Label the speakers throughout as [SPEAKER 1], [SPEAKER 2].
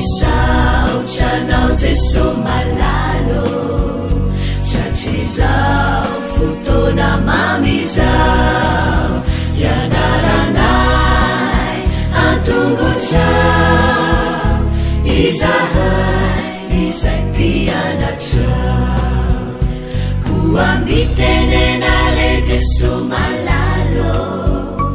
[SPEAKER 1] Misaotra anao Jeso malala ô, Tratrizao fotoana mamy izao, Hianaranay an-tongotrao, Izahay izay mpianatrao. Koa mitenena re Jeso malala ô,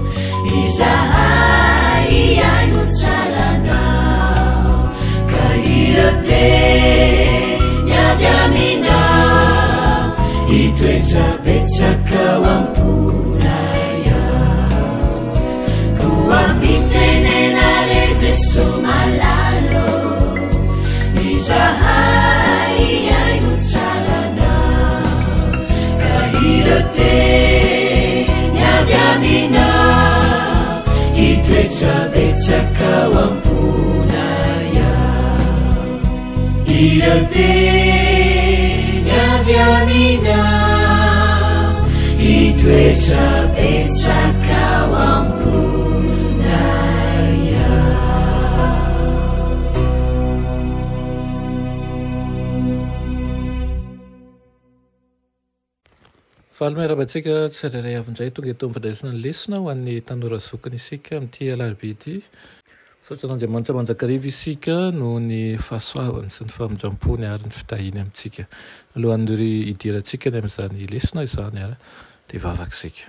[SPEAKER 1] Izahay hihaino tsara anao, Ka ireo teny avy aminao, Hitoetra betsaka ao am-ponay ao. Koa mitenena re Jeso malala ô, Izahay hihaino tsara anao, Ka ireo teny avy aminao, Hitoetra betsaka ao am-ponay ao. Ireo teny avy aminao, Hitoetra betsaka ao am-ponay ao.
[SPEAKER 2] Faly miarahaba antsika tsirairay avy indray tonga eto amin'ny fandraisana ny lesona ho an'ny tanora zokiny isika amin'ity alarobia ity. Misaotra an'Andriamanitra mandrakariva isika noho ny fahasoavany sy ny famindram-pony ary ny fitahiany amintsika. Alohan'ny hidirantsika ny amin'izany lesona izany ary dia hivavaka isika.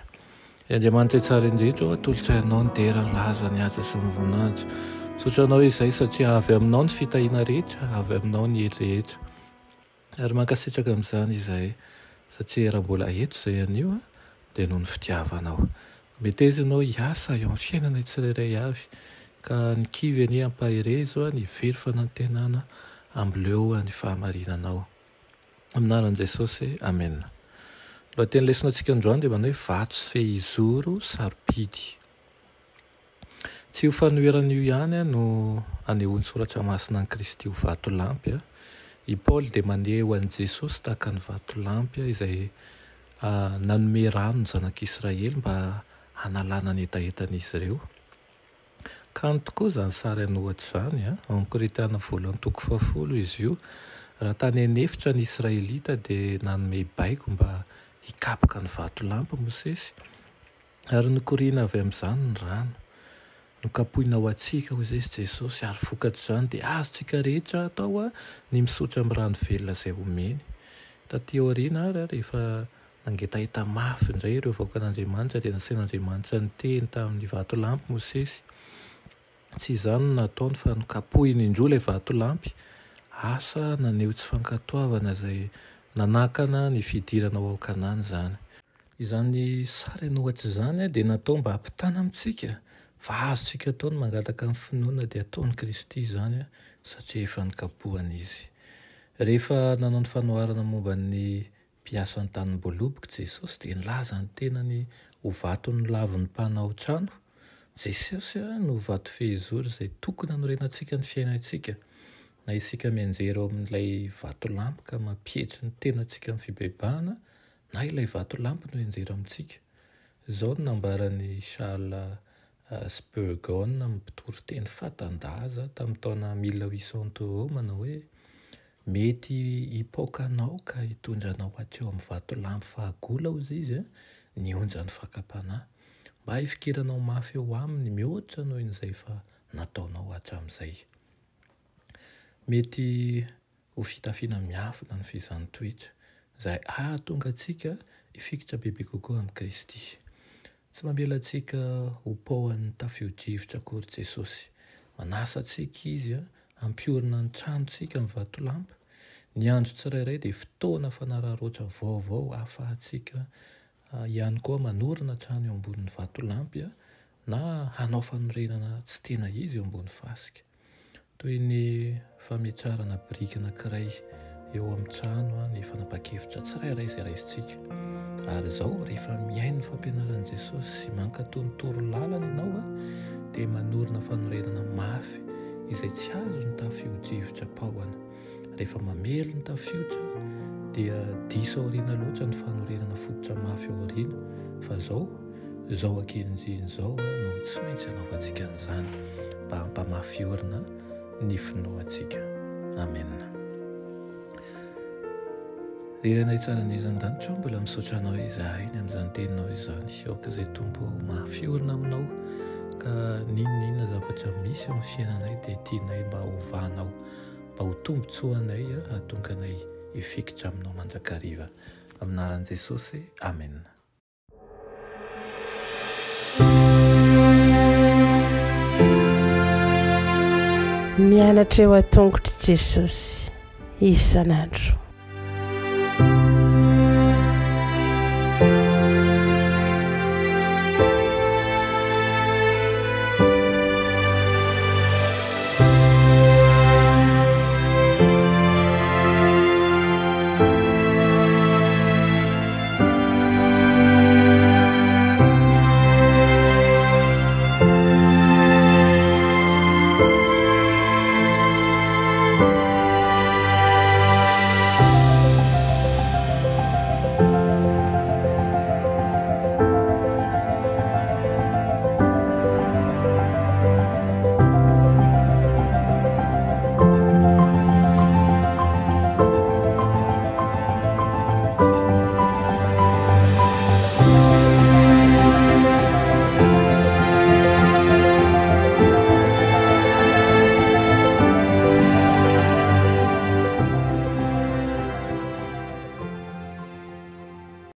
[SPEAKER 2] Ry Andriamanitra tsara indrindra ô, atolotray Anao ny dera, ny laza, ny haja sy ny voninahitra. Misaotra Anao izay satria avy Aminao ny fitahiana rehetra, avy Aminao ny hery rehetra. Ary mankasitraka amin'izany izahay satria raha mbola eto izay anio dia noho ny fitiavanao. Meteza ianao hiasa eo amin'ny fiainanay tsirairay avy ka ny kivy anie ampaherezo, ny very fanantenana amboleo ny fahamarinanao. Amin'ny anaran'i Jesosy, amena. Ny lohateny lesona antsika androany dia manao hoe vato sy fehizoro sarobidy. Tsy io fanoherana io ihany no anehoan'ny Soratra Masina an'i Kristy ho vatolampy. I Paoly dia maneho an'i Jesosy tahaka ny vatolampy izay nanome rano ny zanak'Israely mba hanalana ny hetahetan'izy ireo. Kanto tokoa izany sary an'ohatra izany. Ao amin'ny Korintiana voalohany toko fahafolo izy io. Raha tany an'efitra ny Israelita dia nanome baiko mba hikapoka ny vatolampy Mosesy. Ary nikoriana avy amin'izany ny rano. Nokapohina ho antsika, hoy izy, Jesosy, ary vokatr'izany dia azontsika rehetra atao ny misotra amin'ny rano velona izay omeny. Tatỳ aoriana ary, rehefa nangetaheta mafy indray ireo vahoakan'Andriamanitra, dia nasain'Andriamanitra niteny tamin'ny vatolampy Mosesy. Tsy izany no nataony fa nokapohiny indroa ilay vatolampy, asa naneho tsy fankatoavana izay nanakana ny fidirana ho ao Kanana izany. Izany sary an'ohatra izany dia natao mba hampitana amintsika fa azontsika atao ny mangataka amin'ny finoana dia ataon'i Kristy izany satria efa nokapohana Izy. Rehefa nanao ny fanoharana momba ny mpiasa ny tanimboaloboka Jesosy dia nilaza ny tenany ho vato nolavin'ny mpanao trano. Jesosy no vato fehizoro izay tokony hanorenantsika ny fiainantsika. Na isika mianjera ao amin'ilay vatolampy ka mampietry ny tenantsika amin'ny fibebahana, na ilay vatolampy no hianjera amintsika. Izao no nambaran'i Charles Spurgeon, mpitory teny fatan-daza tamin'ny taona 1800 manao hoe, Mety hipaoka anao ka hitondra anao hatreo amin'ny vatolampy fahagola, hozy izy, ny onjan'ny fakam-panahy, mba hifikiranao mafy eo aminy mihoatra noho izay efa nataonao hatramin'izay. Mety ho fitafiana miafina ny fizahàn-toetra, izay hahatonga antsika hifikitra bebe kokoa amin'i Kristy. Tsy mamela antsika ho paohan'ny tafio-drivotra akory Jesosy. Manasa antsika Izy hampiorina ny tranontsika amin'ny vatolampy. Ny andro tsirairay dia fotoana fanararaotra vaovao ahafahantsika ihany koa manorina trano eo ambonin'ny vatolampy na hanao fanorenana tsy tena izy eo ambony fasika. Toy ny fametrarana biriky anankiray eo amin'ny trano ny fanapahan-kevitra tsirairay izay raisintsika. Ary izao, rehefa mihaino ny fampianaran'i Jesosy sy mankatò ny toro lalany ianao, dia manorina fanorenana mafy izay tsy azon'ny tafio-drivotra paohana. Rehefa mamely ny tafiotra, dia diso aoriana loatra ny fanorenana fototra mafy ao aoriana. Fa izao, Izao ankehitriny izao no tsy maintsy anaovantsika an'izany mba hampamafy orina ny finoantsika. Amena. Ry Rainay tsara indrindra an-danitra ô, mbola misaotra Anao izahay ny amin'izany teninao izany. Aoka izay Tompo ho mafy orina aminao ka n'inon'inona zavatra misy eo amin'ny fiainanay dia tianay mba hovanao mba ho tombontsoanay hahatonga anay hifikitra aminao mandrakariva. Amin'ny anaran'i Jesosy, Amena.
[SPEAKER 3] Mianatra eo an-tongotr'i Jesosy isan'andro.